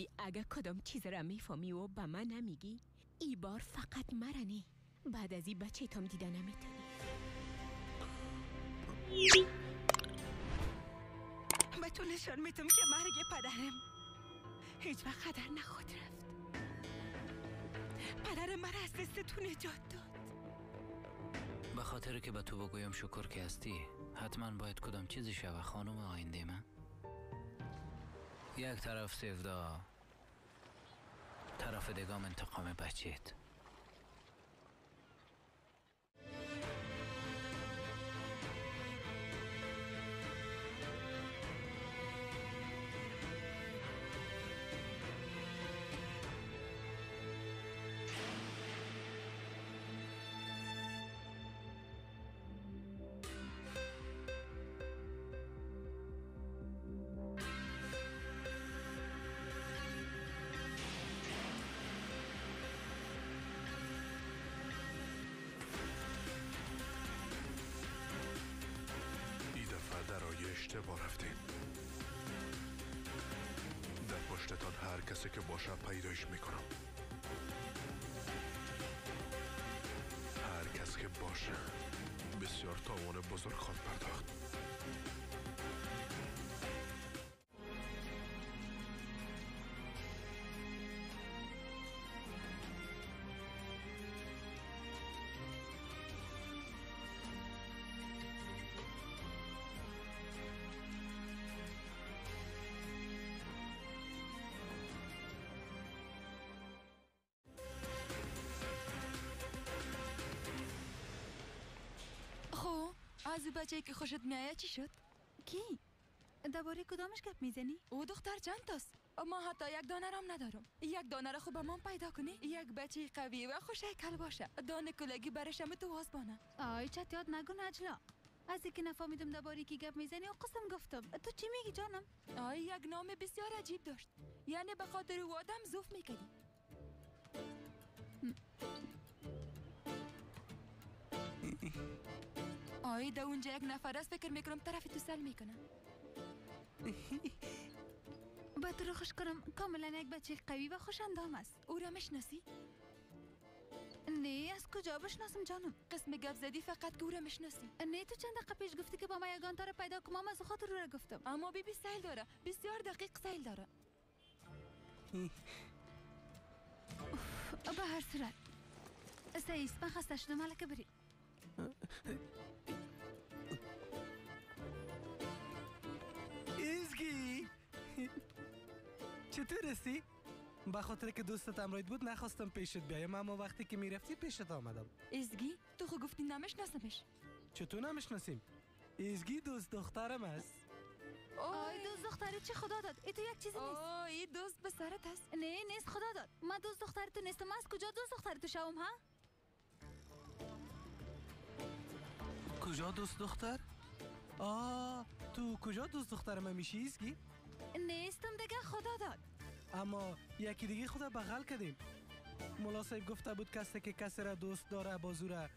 بیبی اگه کدام چیز را میفهمی و به من نمیگی، ای بار فقط مرنی. بعد از این بچه تام دیده نمیتونی. به تو نشان میتم که مرگ پدرم هیچ وقت خطر نخود رفت. پدرم مرا از دست تو نجات داد. به خاطر که به تو بگویم شکر که هستی، حتما باید کدام چیزی شوه خانم آینده من. یک طرف سیفدا، طرف دیگم انتقام بچهت. اشتباه رفتین. در پشتتان هر کسی که باشه پیدایش میکنم. هر کس که باشه بسیار تاوان بزرگ خواهد پرداخت. از بچه که خوشت میآید چی شد؟ کی؟ درباره کدامش گپ میزنی؟ او دختر چند تاست؟ ما حتی یک دانه رام ندارم. یک دانه را خوب ما پیدا کنی، یک بچه قوی و خوش هیکل باشه، دانه کلگی برشم تو واسبانه. آی چت یاد نگو نجلا. از اینکه نفهمیدم درباره کی گپ میزنی و قسم گفتم. تو چی میگی جانم؟ آی یک نام بسیار عجیب داشت، یعنی به خاطر او آدم زوف میکردی. آی در اونجا یک نفر است، فکر میکنم طرف تو سل میکنه. با تو رو خوش کنم، کاملا یک بچه قوی و خوش اندام است. او را میشناسی؟ نه، از کجا بشناسم جانم؟ قسم گپ زدی فقط که او را میشناسی. نه، تو چند دقیقه پیش گفتی که با ما یگان تا را پیدا کنم، از خاطر او را گفتم. اما بیبی سیل داره، بسیار دقیق سیل داره. به هر صورت سعیست، من خسته شدم، ملکه بری. ایزگی چطور هستی؟ به خاطر که دوستت امراید بود نخواستم پیشت بیایم، اما وقتی که میرفتی پیشت آمدم. ایزگی تو خو گفتی نمیشناسمش. چطور نمیشناسیم؟ ایزگی دوست دخترم است. آی دوست دختری چی خدا داد؟ ای تو یک چیزی نیست. آی دوست به سرت است. نه نیست خدا داد. من دوست دختر تو نیستم، از کجا دوست دختر تو شوم ها؟ کجا دوست دختر؟ آه تو کجا دوست دختر من میشی ایزگی؟ نیستم دیگه خدا داد. اما یکی دیگه خدا بغل کردیم. ملا صاحب گفته بود کسی که کسی را دوست داره بازو را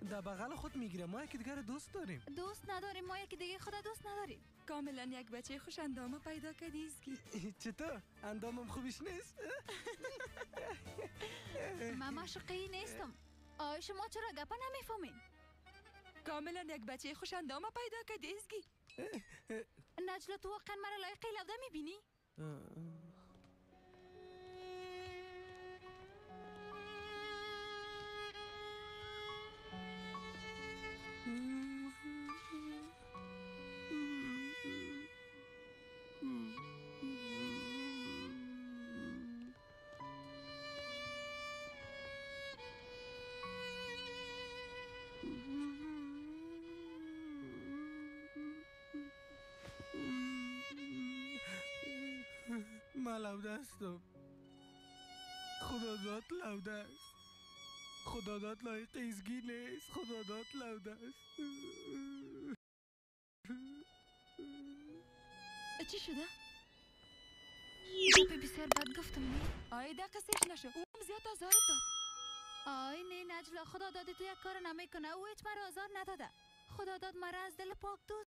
در بغل خود میگیره. ما یکی دیگه را دوست داریم. دوست نداریم، ما یکی دیگه خدا دوست نداریم. کاملا یک بچه خوش اندامه پیدا کردی ایزگی. چطور؟ اندامم خوبش نیست؟ من معشوقه نیستم. آی شما چرا گپا نمیفهمین؟ کاملا یک بچه خوش اندامه پیدا کردی ایزگی. نجلا تو واقعا مرا لایق لوده میبینی؟ من لوده هستم. خدا داد لوده است. خدا داد لایق ایزگی نیست. خدا داد لوده است. چی شده؟ گپ بسیار بد گفتم نه؟ آی دقیقه سیش نشو، او هم زیاد آزارت داد. آی نه نجلا، خدا داده تو یک کار نمیکنه. او هیچ مرا آزار نداده. خدا داد مرا از دل پاک دوست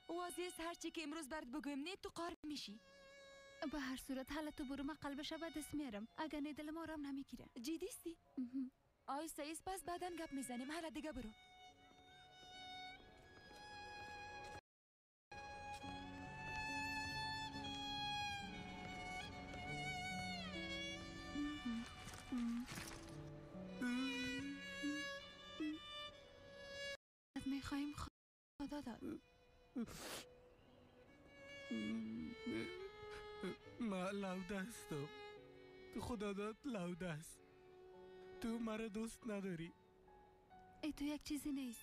واضح است هرچی که امروز برات بگویم نه تو قار میشی. به هر صورت حالا تو برو، من قلبش به دست میارم. اگر نه دلم آرام نمیگیره. جدی استی؟ آی سعیس پس بعدا گپ میزنیم. حالا دیگه برو. میخوایم خدا داد. ما لوده هستم. تو خدا داد لوده است. تو مرا دوست نداری. ای تو یک چیزی نیست.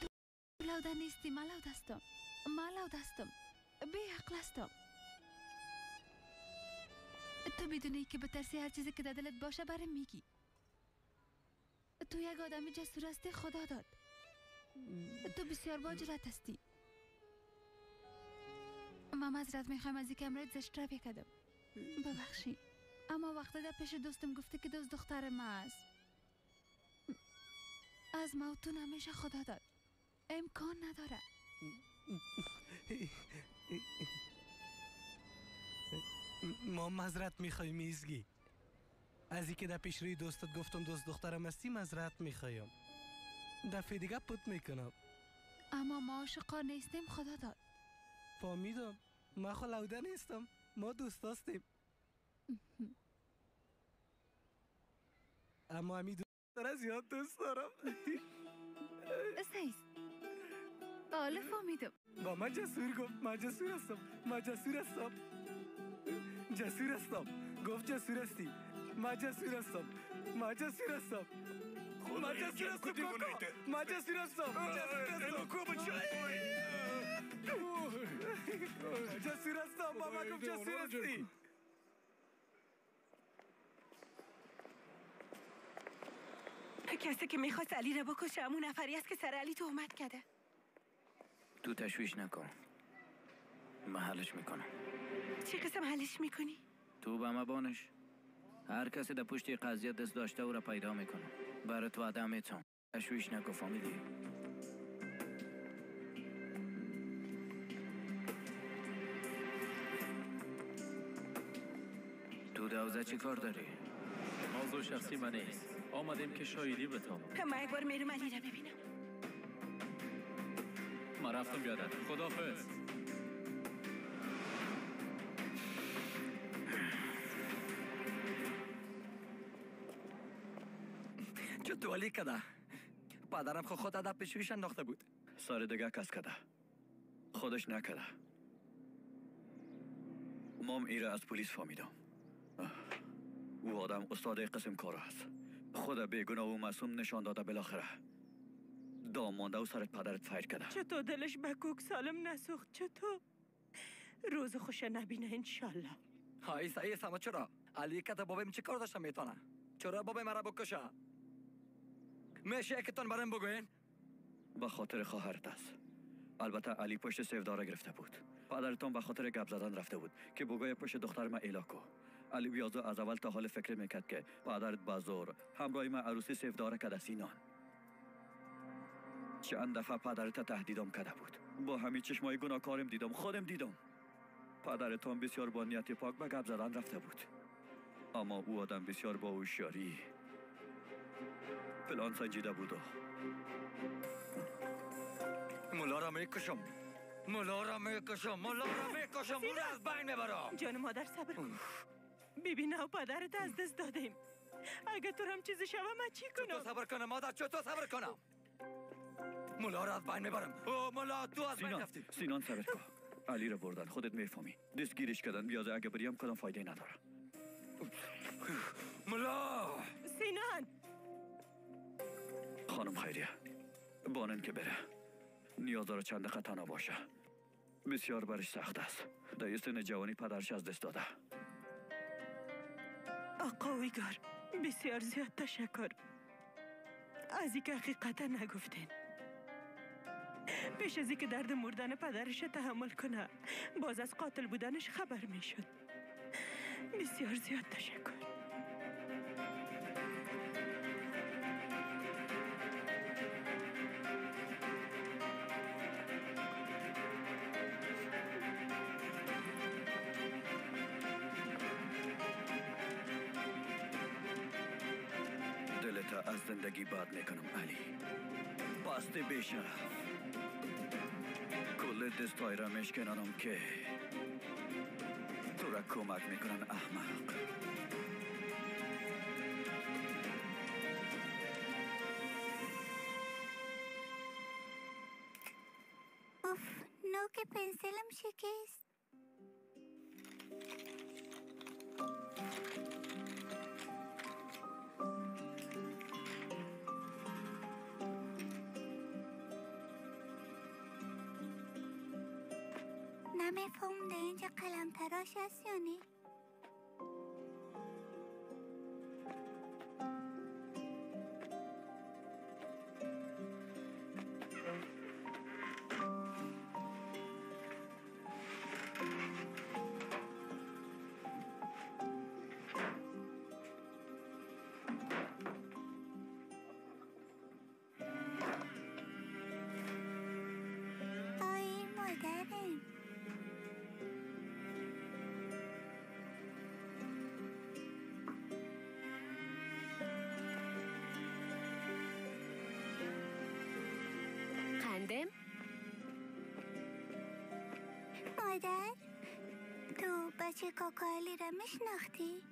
تو لوده نیستی. من لوده هستم. من لوده هستم. بی عقل هستم. تو بدونی که بترسی هر چیزی که در دلت باشه برم میگی. تو یک آدمی جسور هستی خدا داد. تو بسیار با جرأت هستی. من معذرت میخوایم از اینکه امروز زشت رو کردم. ببخشی. اما وقتی در پیش دوستم گفته که دوست دختر ما است. از ما تو نمیشه خدا داد. امکان نداره. ما معذرت میخوایم ایزگی. از اینکه در پیش روی دوستت گفتم دوست دخترم هستی معذرت میخوایم. دفعه دیگه پت میکنم. اما ما عاشقا نیستیم خدا داد. فهمیدم. ما خو لوده نیستم. ما دوست هستیم. اما همی دوست داره زیاد دوست دارم. سیز حالا فهمیدم. با من جسور گفت. من جسور هستم. من جسور هستم. جسور هستم. گفت جسور هستی. من جسور هستم. من جسور هستم. من جسور هستم. من جسور هستم. جسور هستم. بابا گفت جسور هستی. کسی که میخواست علی را بکشه همون نفری است که سر علی تهمت کرده. تو تشویش نکن. من حلش میکنم. چه قسم حلش میکنی؟ تو به ما بانش. هر کسی در پشت قضیه دست داشته او را پیدا میکنم. برات وعده میتم. تشویش نکن فهمیدی؟ تو دوزه چی کار داری؟ موضوع شخصی من نیست. آمدیم که شاهدی بتام. من یک بار میرم علی را ببینم. من رفتم بیادر. خداحافظ. چطور علی کده؟ پدرم خود ادب پیشویش انداخته بود. سر دیگه کس کده. خودش نکده. مام ایره از پلیس فهمیدم. او آدم استاد قسم کار است. خود بیگناه و معصوم نشان داده. بالاخره دام مانده و سرت پدرت فیر کرده. چطور دلش به کوک سالم نسوخت؟ چطور روز خوش نبینه انشالله. های سعی سما چرا علی کده بابیم چه کار داشته میتونه؟ چرا بابای مرا بکشه؟ میشه یکتان برام بگوین؟ به خاطر خواهرت است. البته علی پشت سیفدار گرفته بود. پدرتان به خاطر گپ زدن رفته بود که بگوی پشت دختر ما ایلا کو. علی بیازو از اول تا حال فکر میکرد که پدرت بازور همراه ما عروسی سیفدار کده سینان. چند دفعه پدرت تهدیدم کرده بود. با همین چشمای گناهکارم دیدم، خودم دیدم. پدرتان بسیار با نیت پاک به گپ زدن رفته بود. اما او آدم بسیار با هوشیاری پلان سنجیده بود. مولا را میکشم. مولا را میکشم. مولا را میکشم. او را از بین میبرم. جان مادر صبر کن. بیبی نه و پدرت از دست دادیم. اگه تو هم چیزی شوه من چی کنم؟ چطور صبر کنم مادر؟ چطور صبر کنم؟ مولا را از بین میبرم. او مولا تو از بین رفتی. سینان صبر کن. علی را بردن. خودت میفهمی. دستگیرش کردن. بیازه اگه بریم کدام فایده نداره. مولا سینان. خانم خیریه بانن که بره. نیاز داره چند دقیقه تنها باشه. بسیار برش سخت است. در سن جوانی پدرش از دست داده. آقا ویگار بسیار زیاد تشکر از اینکه حقیقتا نگفتین. پیش از اینکه درد مردن پدرش تحمل کنه باز از قاتل بودنش خبر میشد. بسیار زیاد تشکر. از زندگی بد میکنم علی. پست بیشرف. کل دستای را میشکنانم که تو را کمک میکنن احمق. اوف، نوک پنسلم شکست. نمیفهم در اینجا قلم تراش هست یا نه؟ آی مادرم. قندم؟ مادر، تو بچه کاکا علی را میشناختی؟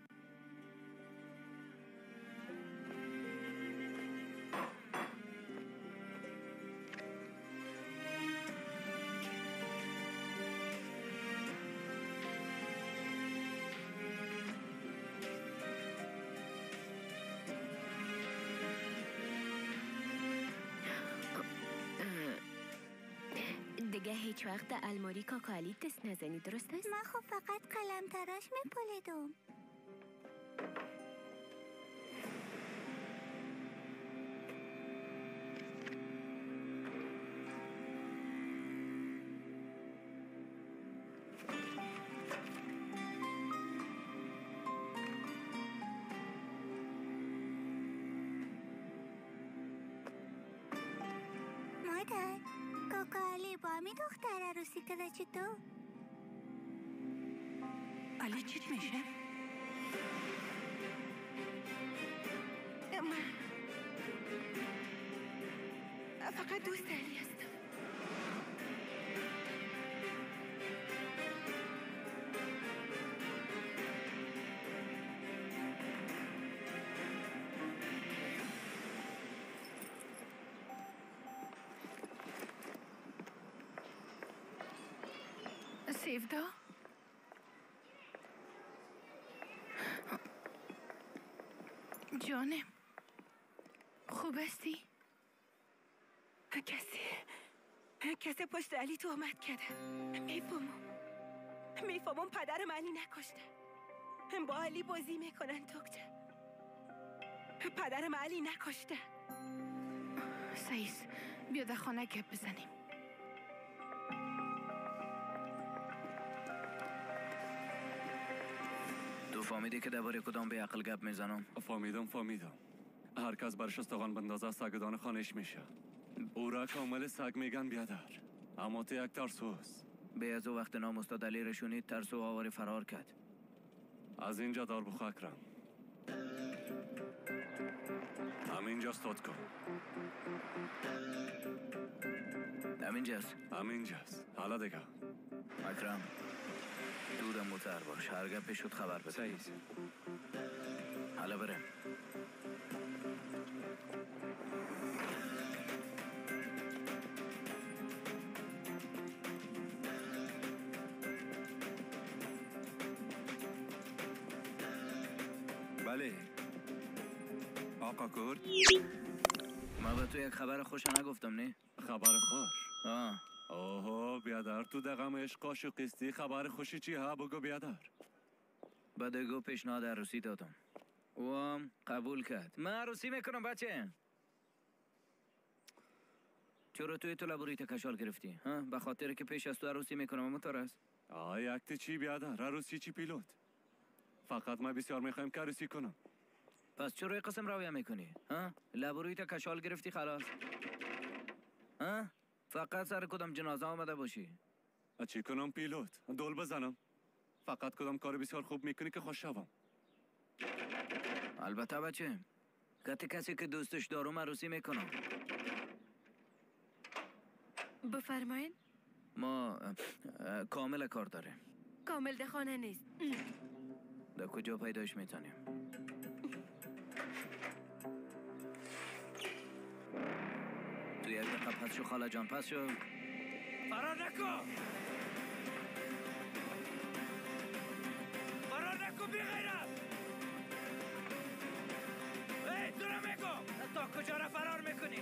دیگه هیچ وقت در الماری کاکا علی دست نزنی، درست است؟ من خب فقط قلم تراش میپولیدم. مادر، کاکا علی با همی دختر عروسی کرده چطور؟ علی چیت میشه؟ من فقط دوست علی هستم. سیودا؟ جانم، خوب هستی؟ کسی پشت علی تهمت کرده. میفهمم پدرم علی نکشته. با علی بازی میکنن دکتر. پدرم علی نکشته. سعیس، بیا در خانه گپ بزنیم. تو فهمیدی که درباره کدام بی عقل گپ میزنم؟ فهمیدم. هر کس برش استخوان بندازه سگدان خانش میشه. او را کامل سگ میگن بیادر، اما تو یک ترسوست. به از او وقت نام استاد علی رشونید ترسو آواری فرار کرد. از اینجا دار بخو اکرم. همینجا استاد کن. همینجاست. همینجاست. حالا دیگه اکرم، دودم متر باش، هر گپی شد خبر بده. صحیح. حالا برم. بله آقا کرد، ما به تو یک خبر خوش نگفتم نه؟ خبر خوش؟ اوه بیادر، تو دقم عشق و قسطی خبر خوشی چی ها؟ بگو بیادر. بعد گو پیشنهاد عروسی دادم، او هم قبول کرد. من عروسی میکنم بچه. چرا توی تو لبوری کشال گرفتی؟ ها؟ به خاطر که پیش از تو عروسی میکنم اما تو راست. آه یکت چی بیادر؟ عروسی چی پیلوت؟ فقط من بسیار میخوایم که عروسی کنم. پس چرا قسم رویه میکنی؟ ها؟ لبوری کشال گرفتی خلاص. ها؟ فقط سر کدام جنازه آمده باشی. چی کنم پیلوت؟ دول بزنم؟ فقط کدام کار بسیار خوب میکنی که خوش شوم. البته بچه، کتی کسی که دوستش دارم عروسی میکنم. بفرمایین. ما کامل کار داریم. کامل در خانه نیست. در کجا پیداش میتونیم؟ تو یک دقیقه پس شو خاله جان، پس شو. فرار نکن، فرار نکن بی غیرت. ای تو را میگم تا کجا را فرار میکنی؟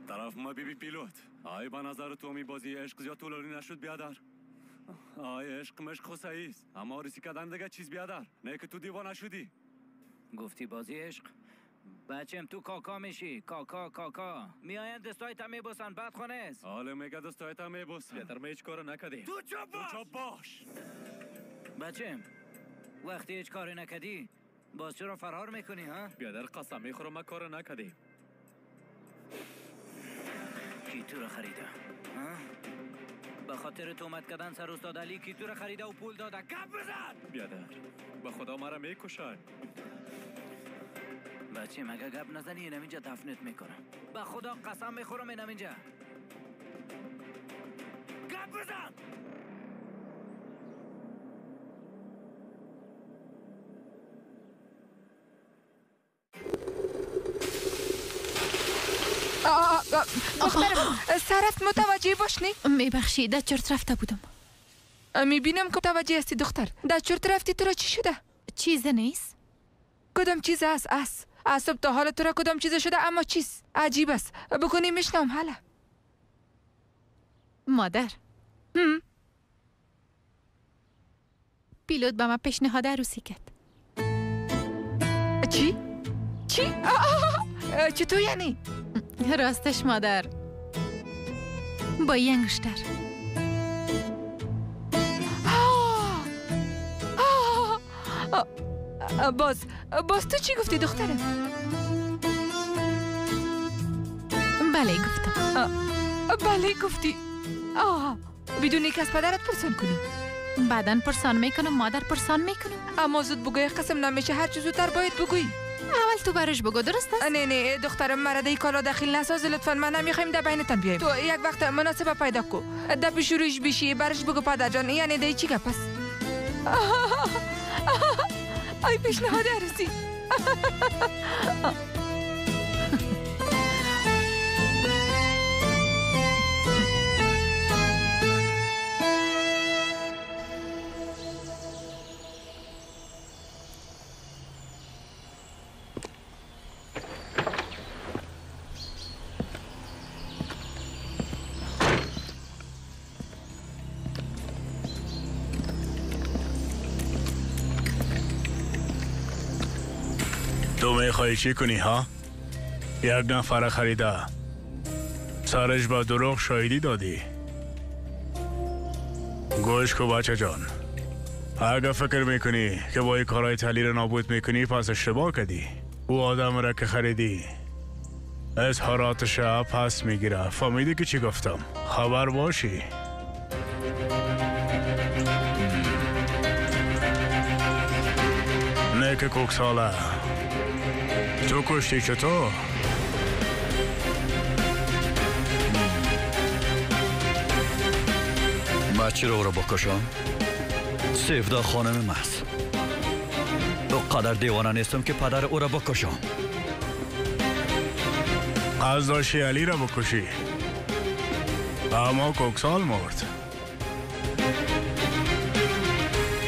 طرف ما بی بی پیلوت. آی با نظر تو می بازی عشق زیاد طولانی نشد بیادر. آی عشق مشق خو صحیح است، اما ریسی کردن دیگه چیز بیادر. نه که تو دیوانه شدی. گفتی بازی عشق؟ بچم تو کاکا میشی. کاکا کاکا میآیند دستایت هم میبوسن. بعد خونه است. حالا میگه دستایت هم میبوسن. بیادر ما هیچ کارو نکردیم. تو چپ باش، تو چپ باش. بچم وقتی هیچ کاری نکردی باز چرا فرار میکنی ها؟ بیادر قسم میخورم ما کارو نکردیم. کی تو را خریده؟ به خاطر تهمت کردن سر استاد علی کی تو را خریده و پول داده؟ گپ بزن! بیادر به خدا مرا میکشن. بچه مگه گپ نزنی اینم اینجا دفنت میکنم. به خدا قسم میخورم اینم اینجا. گپ بزن! دخترم سرفت متوجه باش. نی میبخشی در چرت رفته بودم. میبینم که متوجه هستی دختر. در چرت رفتی تو را چی شده؟ چیز نیست. کدام چیز است؟ است از تا حال تو را کدام چیز شده؟ اما چیز عجیب است. بکنی میشنم حالا. مادر پیلوت به من پیشنهاد عروسی کرد. چی؟ چی؟ چطور یعنی؟ راستش مادر با یه انگشتر. باز تو چی گفتی دخترم؟ بله گفتم. بله گفتی؟ بدون که از پدرت پرسان کنی؟ بعداً پرسان میکنم مادر، پرسان میکنم. اما زود بگوی قسم نمیشه، هر چه زودتر باید بگویی. اول تو برش بگو درست است؟ نه نه دخترم مرا در کالا دخیل نساز لطفا. من نمیخوایم در بینتان بیایم. تو یک وقت مناسب پیدا کو، در پیش رویش بیشی برش بگو پدر جان یعنی دی چی گپ است؟ ای پیشنهاد عروسی. تو میخوای چی کنی ها؟ یک نفر خریده سرش با دروغ شاهدی دادی. گوش کو بچه جان، اگه فکر میکنی که با این کارهای تلی رو نابود میکنی پس اشتباه کردی. او آدم را که خریدی اظهاراتش پس میگیره. فهمیدی که چی گفتم؟ خبر باشی. نه که کوکساله تو کشتی چطور؟ من چرا او را بکشم؟ سیفدا خانم ماست. او قدر دیوانه نیستم که پدر او را بکشم. از داشتی علی را بکشی، اما کوکسال مرد.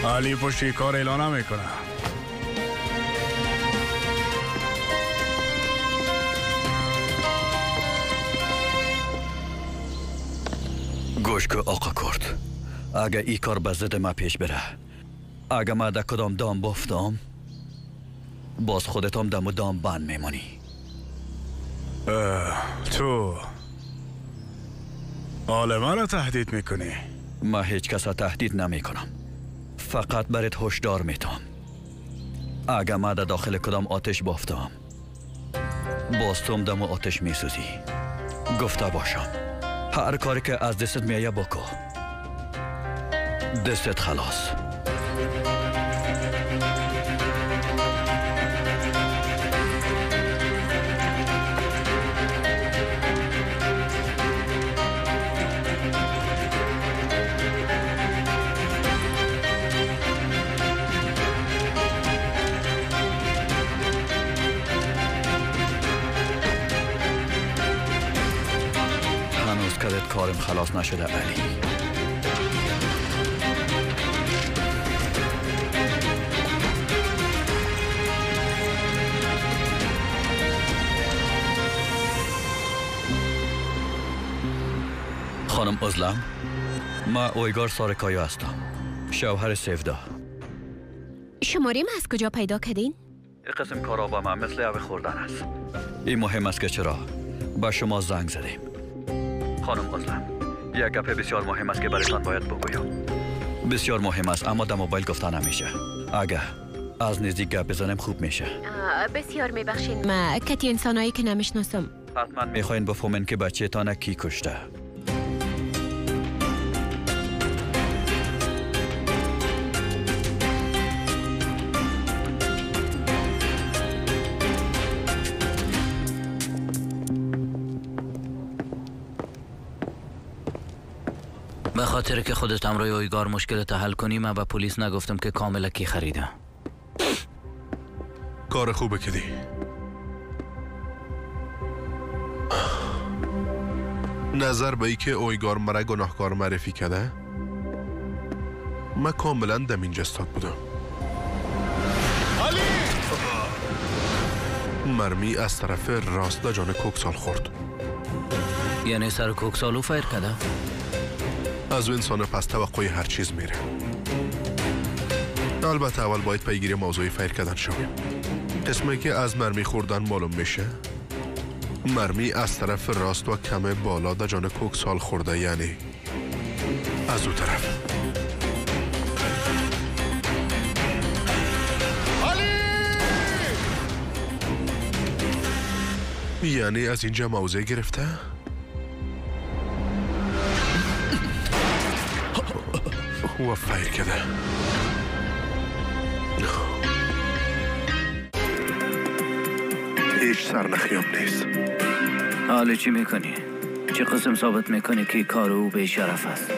علی پشتی کار اعلان میکنه. گوش که آقا کرد، اگه ای کار به ضد ما پیش بره، اگه ما در کدام دام بافتم، باز خودتم دم و دام بند میمانی. تو حال ما را تهدید میکنی؟ ما هیچ کس را تهدید نمی کنم، فقط برات هشدار میتم. اگه ما در داخل کدام آتش بافتم، باز توم دم و آتش میسوزی. گفته باشم. هر کاری که از دستت میایه بکن. دستت خلاص. کارم خلاص نشده علی. خانم ازلم، ما اویگار سارکایا هستم، شوهر سیفدا. شماره ما از کجا پیدا کردین؟ این قسم کارا با من مثل آب خوردن است. این مهم است که چرا با شما زنگ زدیم. خانم ازلم، یک گپ بسیار مهم است که برایتان باید بگویم. بسیار مهم است، اما در موبایل گفته نمیشه. اگه از نزدیک گپ بزنیم خوب میشه. بسیار میبخشین، ما کتی انسانایی که نمیشناسم. حتما میخواین بفهمین که بچه تان کی کشته. به خاطر که خودت همراه اویگار مشکلت حل کنی، من به پلیس نگفتم که کاملا کی خریده. کار خوبه کدی. نظر به ای که اویگار مرا گناهکار معرفی کرده، من کاملا دم اینجا استاد بودم. مرمی از طرف راست جان کوکسال خورد. یعنی سر کوکسالو فیر کرده؟ از او انسان پس توقع هر چیز میره. البته اول باید پیگیری موضوع فیر کردن شویم. قسمی که از مرمی خوردن معلوم میشه، مرمی از طرف راست و کم بالا در جان کوکسال خورده، یعنی از او طرف. علی! یعنی از اینجا موضع گرفته؟ و فیر کرده. هیچ سرنخیام نیست. حالا چی میکنی؟ چه قسم ثابت میکنی که کار او به شرف است؟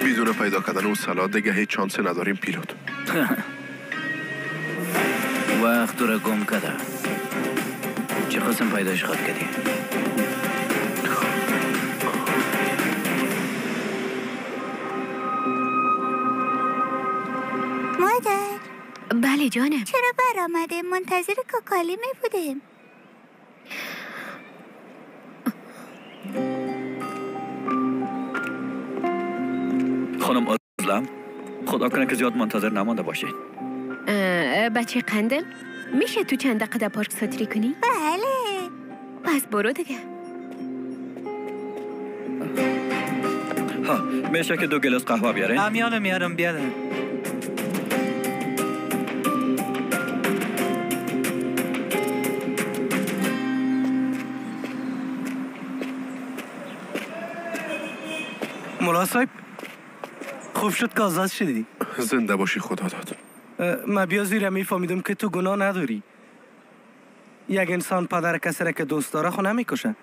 بدون پیدا کردن اون سلاح دیگه هیچ چانسی نداریم پیلوت. وقت رو گم کرده. چه قسم پیداش خواد کردی؟ مادر. بله جانم. چرا برآمده؟ منتظر کوکالی می بودیم. خانم ازلم، خدا کنه که زیاد منتظر نمانده باشین. بچه قندم، میشه تو چند دقیقه در پارک ساتری کنی؟ بله. پس برو دیگه. ها، میشه که 2 گلاس قهوه بیارین؟ امیانو میارم بیارم. مولا صاحب، خوب شد که آزاد شدی. زنده باشی خدا داد. من بیا زیرا میفهمیدم که تو گناه نداری. یک انسان پدر کسی را که دوست داره خو نمیکشه،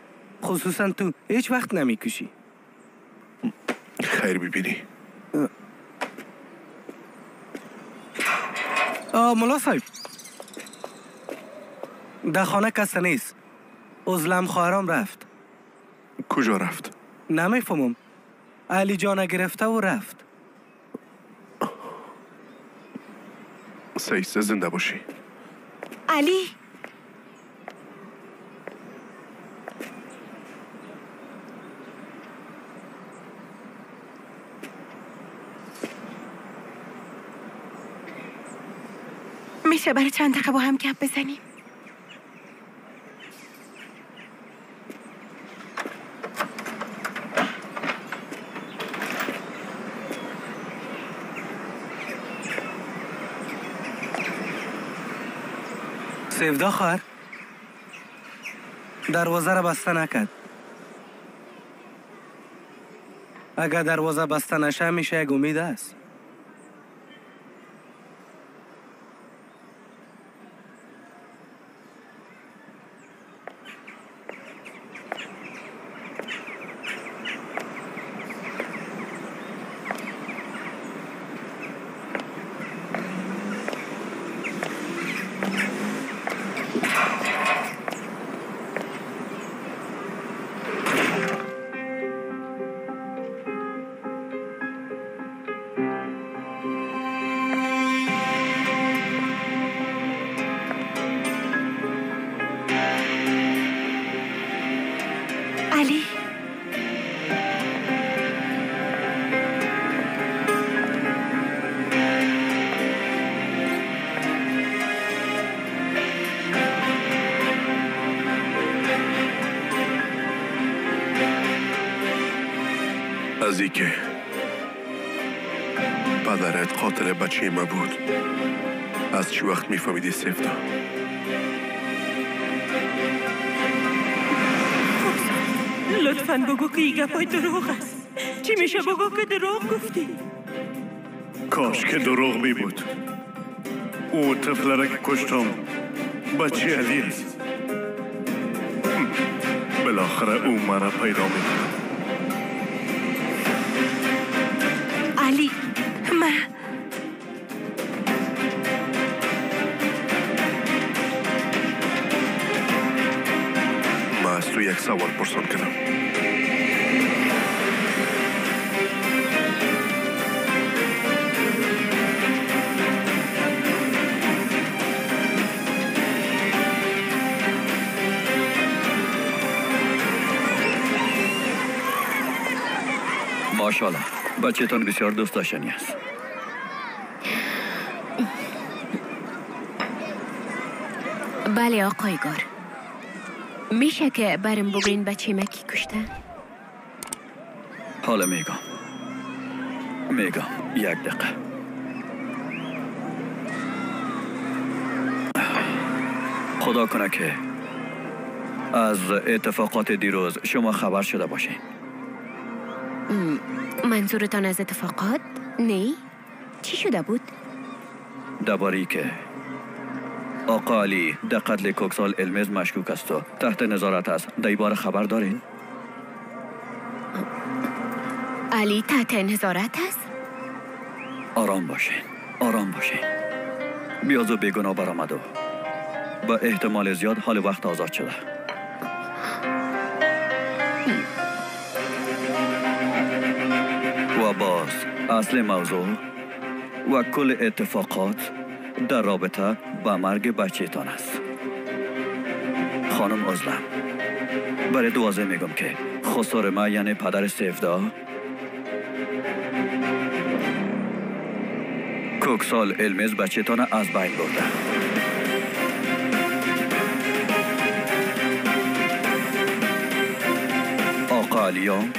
خصوصا تو هیچ وقت نمیکشی. خیر ببینی. مولا صاحب، در خانه کسی نیست. ازلم خواهرام رفت. کجا رفت؟ نمیفهمم. علی جان گرفته و رفت. سیسه زنده باشی. علی، میشه برای چند دقیقه با هم گپ بزنیم؟ سیفدا خواهر، دروازه را بسته نکرد. اگر دروازه بسته نشه میشه یک امید است. علی، از اینکه پدرت قاتل بچه ما بود از چی وقت میفهمیدی سفتا؟ لطفاً بگو که این گپای دروغ است. چی میشه بگو که دروغ گفتی؟ کاش که دروغ می بود. او طفل را که کشتم بچه علی است. بالاخره او مرا پیدا میکنه. علی، من از تو یک سوال پرسان کنم. ماشاءالله بچه‌تان بسیار دوست داشتنی است. بله آقای گار، میشه که برم بگوین بچه ما کی کشته؟ حالا میگم یک دقیقه. خدا کنه که از اتفاقات دیروز شما خبر شده باشین. منظورتان از اتفاقات؟ نه؟ چی شده بود؟ درباره که آقا علی در قتل کوکسال المز مشکوک است و تحت نظارت است. در باره خبر دارین؟ علی تحت نظارت است؟ آرام باشین، آرام باشین. بیازو بیگناه برآمد و با احتمال زیاد حال وقت آزاد شده. و باز اصل موضوع و کل اتفاقات در رابطه با مرگ بچه‌تان است. خانم ازلم، برای دوازه میگم که خسر ما یعنی پدر سیفدا کوکسال المز بچه‌تان از بین برده. آقا علیام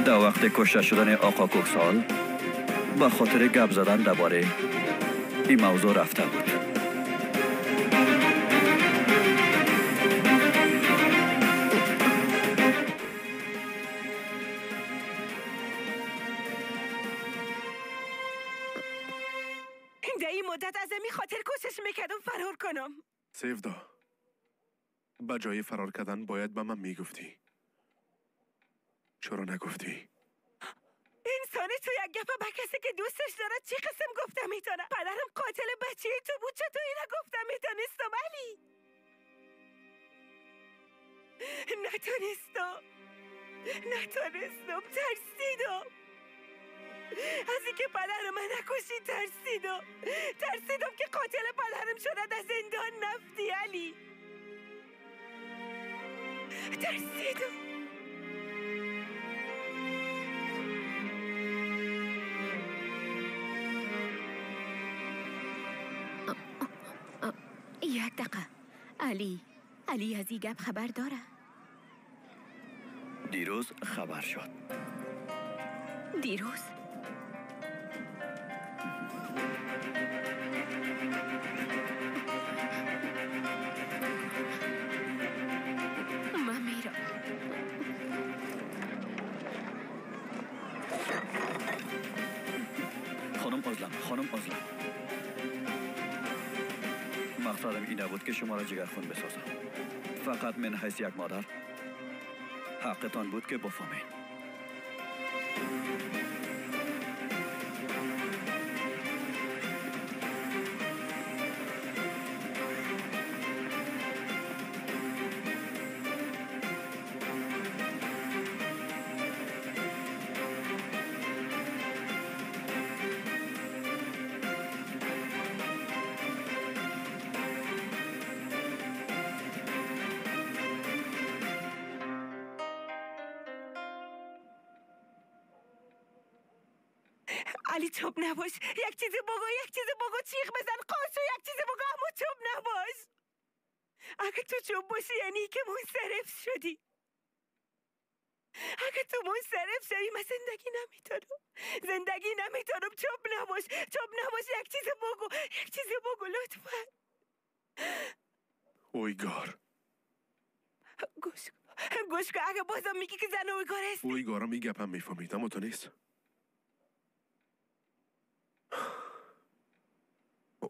در وقت کشته شدن آقا کوکسال به خاطر گپ زدن درباره این موضوع رفته بود. در این مدت از این خاطر کوشش میکردم فرار کنم. سیفدا، به جای فرار کردن باید به من میگفتی. چرا نگفتی؟ انسانی تو یک گپه به کسی که دوستش داره چی قسم گفته میتونه؟ پدرم قاتل بچه تو بود، چطور اینو گفته میتونستم علی؟ نتونستم، ترسیدم از اینکه پدر من نکشی. ترسیدم که قاتل پدرم شده در زندان نفتی علی. ترسیدم. یک دقیقه. علی از این گپ خبر داره؟ دیروز خبر شد. دیروز؟ ازلم، خانم ازلم، مقصدم این نبود که شما را جگرخون بسازم. فقط من حیث یک مادر حقتان بود که بفهمین. علی چوب نباش، یک چیزی بگو، یک چیزی بگو، چیخ بزن، قاسو، یک چیزی بگو، اما چوب نباش. اگه تو چوب باشی یعنی که منصرف شدی. اگه تو منصرف شدی من زندگی نمیتونم، زندگی نمیتونم. چوب نباش، چوب نباش، یک چیزی بگو، یک چیزی بگو لطفا. اویگار گوش گوش کن، اگه بازم میگی که زن اویگار هستی. اویگارم این گپم میفهمید اما تو نیست.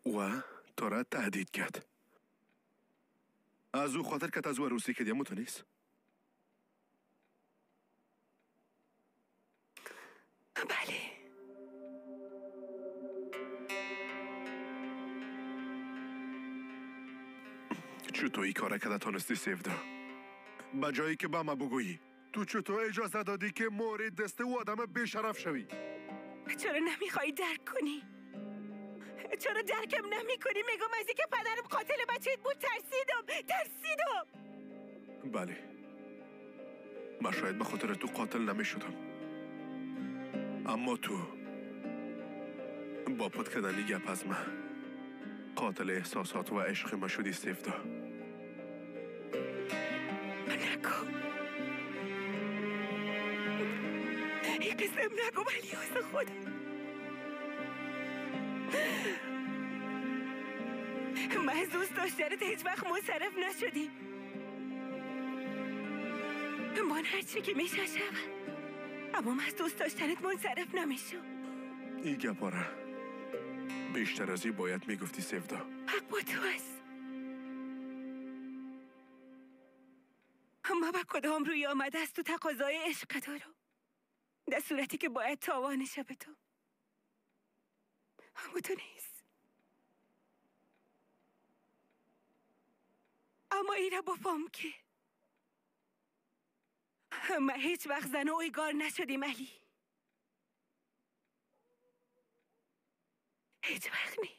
او تو را تهدید کرد. از او خاطر که از او عروسی کردی اما تو نیست. بله. چطور این کار کرده تانستی سیفدا؟ به جایی که به ما بگویی تو چطور اجازه دادی که مورد دست او آدم بیشرف شوی؟ چرا نمیخوای درک کنی؟ چرا درکم نمی کنی؟ میگم از اینکه پدرم قاتل بچهت بود ترسیدم، ترسیدم. بله، من شاید به خاطر تو قاتل نمی شدم، اما تو با پت کردن گپ از من قاتل احساسات و عشق من شدی سیفدا. نگو این قسم، نگو ولی از خدا. من از دوست داشتنت هیچ وقت منصرف نشدیم. من هرچی که میشه شوم، اما من از دوست داشتنت منصرف نمیشم. این گپاره بیشتر از این باید میگفتی سیفدا. حق با تو است. اما به کدام روی آمده است تو تقاضای عشق دارم، در صورتی که باید تاوانش به تو. اما تو نیست. اما ایره بفهم که من هیچ وقت زن اویگار نشدیم علی. هیچ وقت نی.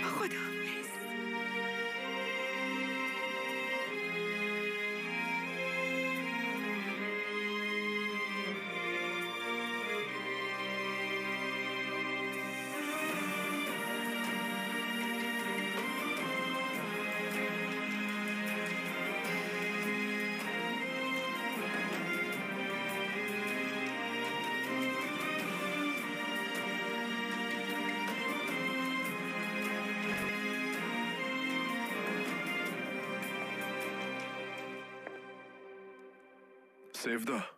خداحافظ. سیفدا،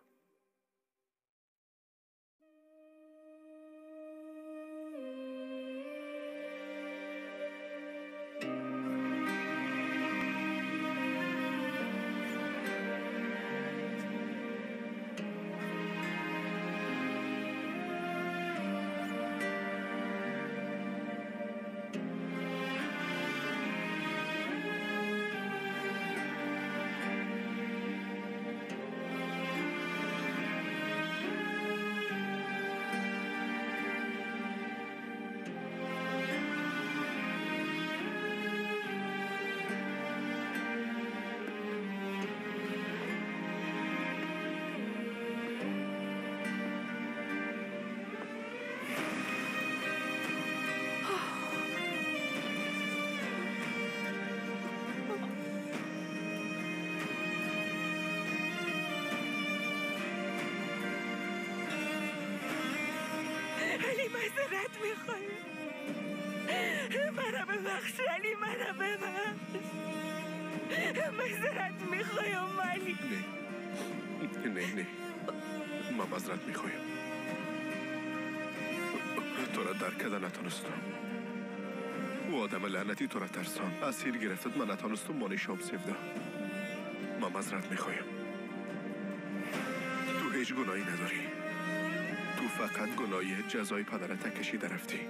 معذرت میخوایم. مرا ببخش علی، مرا ببخش. معذرت میخوایم علی. نه نه نه، من معذرت میخوایم. تو را درک کرده نتانستم. او آدم لعنتی تو را ترسان، اسیر گرفتد، من نتانستم مانی شام سفده. من معذرت میخوایم. تو هیچ گناهی نداری. تو فقط گناهی جزای پدرت کشیده رفتی.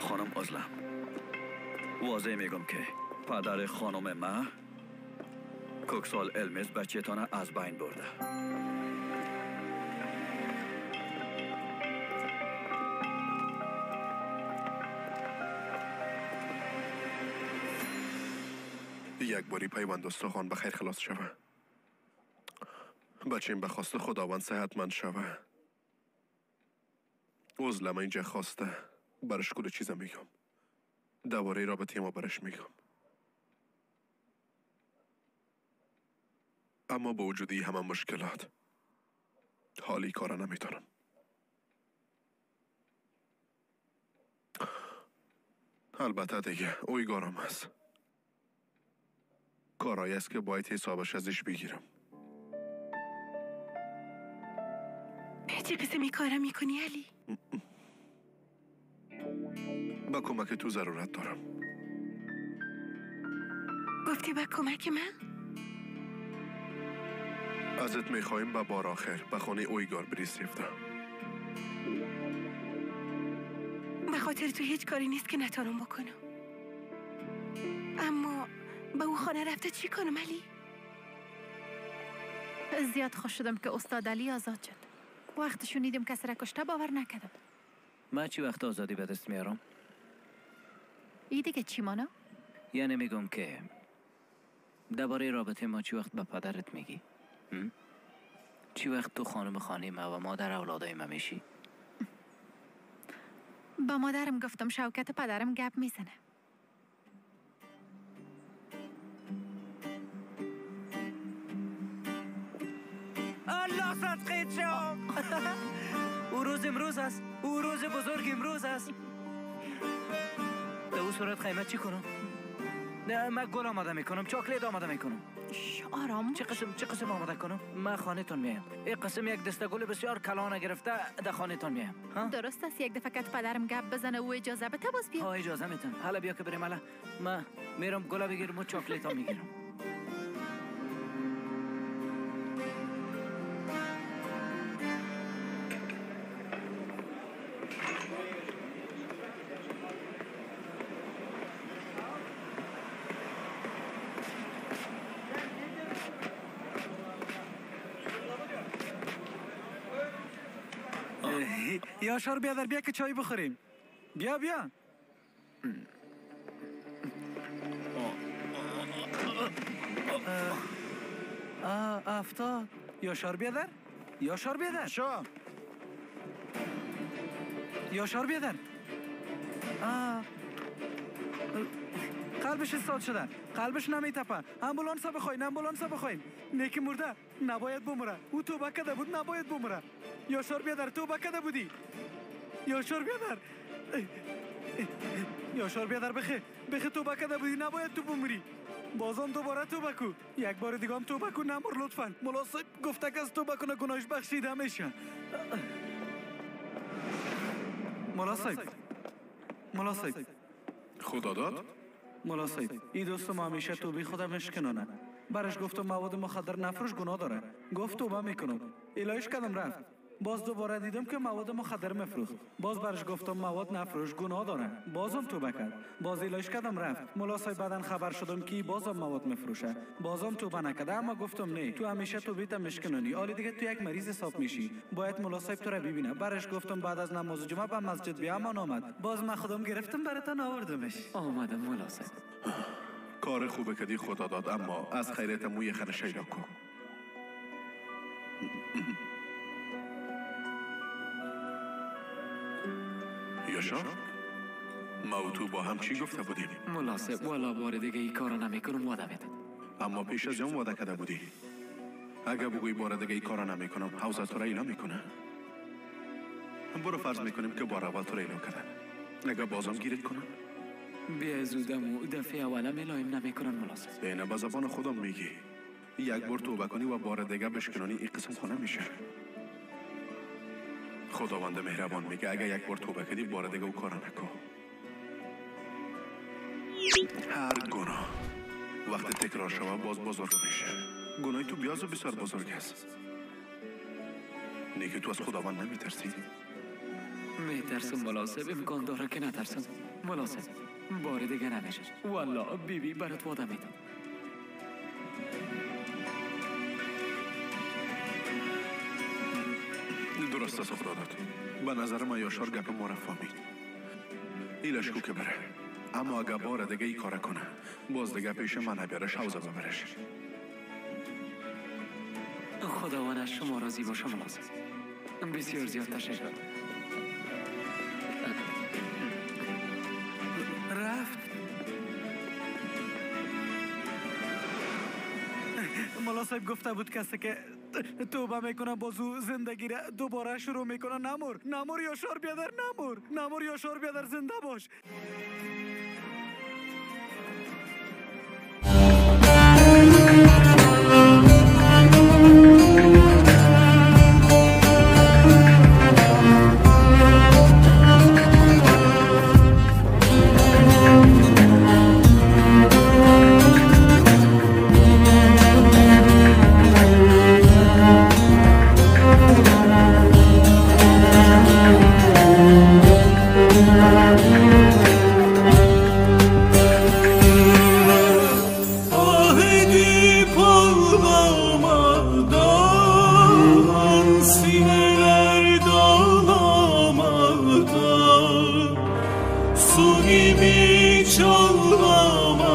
خانم ازلم، واضح میگم که پدر خانم ما کوکسال المز بچه‌تان از بین برده. یک باری پیوند استخوان به خیر خلاص شوه. بچیم به خواست خداوند صحتمند شوه. ازلم اینجا خواسته برش کل چیزم میگم. دوباره رابطه ما برش میگم. اما با وجودی همه مشکلات حالی کارا نمیتونم. البته دیگه اویگارم هست. کارایی است که باید حسابش ازش بگیرم. چه قسمی کارا میکنی علی؟ با کمک تو ضرورت دارم. گفتی با کمک من؟ ازت میخوایم به بار آخر به خانه اویگار بری سفته. به خاطر تو هیچ کاری نیست که نتانم بکنم. اما به او خانه رفته چی کنم علی؟ زیاد خوش شدم که استاد علی آزاد شد. وقتی شنیدم کسی را کشته باور نکردم. من چی وقت آزادی به دست میارم؟ ای دیگه چی مانا؟ یعنی میگم که درباره رابطه ما چی وقت به پدرت میگی؟ چی وقت تو خانم خانه ما و مادر اولادای ما میشی؟ با مادرم گفتم شوکت پدرم گپ میزنه. الله صدقه شام. او روز امروز است. او روز بزرگ امروز است. در او صورت خیمه چی کنم؟ نه من گل آماده میکنم، چاکلیت آماده میکنم. آرام. چه قسم آماده کنم؟ من خانه تون میایم. این قسم یک دسته گل بسیار کلانه گرفته در خانه تون میایم. درست است. یک دفعه که پدرم گپ بزنه و اجازه بده باز بیا. ها اجازه میتم. حالا بیا که بریم. حالا من میرم گل بگیرم و چاکلیت ها میگیرم. یاشار بیادر بیا که چای بخوریم. بیا بیا. افتاد. یاشار بیادر، یاشار بیادر، شو یاشار بیادر. قلبش استاد شده، قلبش نمیتپه. امبولانس بخواین، امبولانس بخواین. نیکی مرده، نباید بمره. او توبه کرده بود، نباید بمره. یاشار بیادر توبه کرده بودی. یاشار بیادر، یاشار بیادر، بخه بخه توبه کرده بودی، نباید تو بمری. بازم دوباره توبه کو، یک بار دیگه هم توبه کو، نمر لطفا. ملا صاحب گفته که از توبه کنه گناهش بخشیده میشه. ملا صاحب، ملا صاحب، خدا داد. ملا صاحب، این دوست ما همیشه توبه خودم مشکنانه. برش گفتم مواد مخدر نفروش گناه داره. گفت توبه میکنم. الهیش کردم رفت. باز دوباره دیدم که مواد مخدر مفروخت. باز برش گفتم مواد نفروش، گناه داره. بازم توبه کرد. باز ایلاش کردم رفت. ملا صاحب بعدن خبر شدم که بازم مواد مفروشه. بازم توبه نکرده، اما گفتم نه، تو همیشه توبه مشکنونی. حالا دیگه تو یک مریض حساب میشی. باید ملا صاحب تو را ببینه. برش گفتم بعد از نماز جمعه به مسجد بیا، اما آمد. باز من خودم گرفتم براتون آوردمش. آمدم ملا صاحب. کار خوبه کدی خدا داد، اما از خیرت موی خر شیدا کن. یاشار، ما و تو با هم چی گفته بودیم؟ ملا صاحب والا بار دیگه ای کارو نمیکنم، وعده میدم. اما پیش از اون وعده کرده بودی. اگه بگویی بار دیگه ای کارو نمیکنم، حوزه تو را ایلا میکنه. برو فرض میکنیم که بار اول تو را ایلا کردن. اگه بازم گیرت کنن؟ بیا زودم و دفعه اولم الایم نمیکنن ملا صاحب. اینه به زبان خودم میگی. یک بار توبه کنی و بار دیگه بشکنانی این قسم خونه میشه. خداوند مهربان میگه اگه یک بار توبه کردی بار دیگه او کارو نکن. هر گناه وقتی تکرار شود باز بزرگ میشه. گناه تو بیاز و بسیار بزرگ است. نیکه تو از خداوند نمیترسی؟ میترسم ملا صاحب، امکان داره که نترسم. ملا صاحب بار دیگه نمیشه. والله بیبی برات وعده میدم. درست است خدا داد. به نظر من یاشار گپ ما را فهمید. ایلش کو که بره. اما اگه بار دیگه ای کار کنه باز دیگه پیش من نبیارش، حوزه ببرش. خداوند از شما راضی باشه ملا صاحب. بسیار زیاد تشکر. رفت. ملا صاحب گفته بود کسی که توبه میکنه بازو زندگی را دوباره شروع میکنه. نمور نمور یاشار بیادر، نمور نمور یاشار بیادر، زنده باش. Su gibi çağlamadan.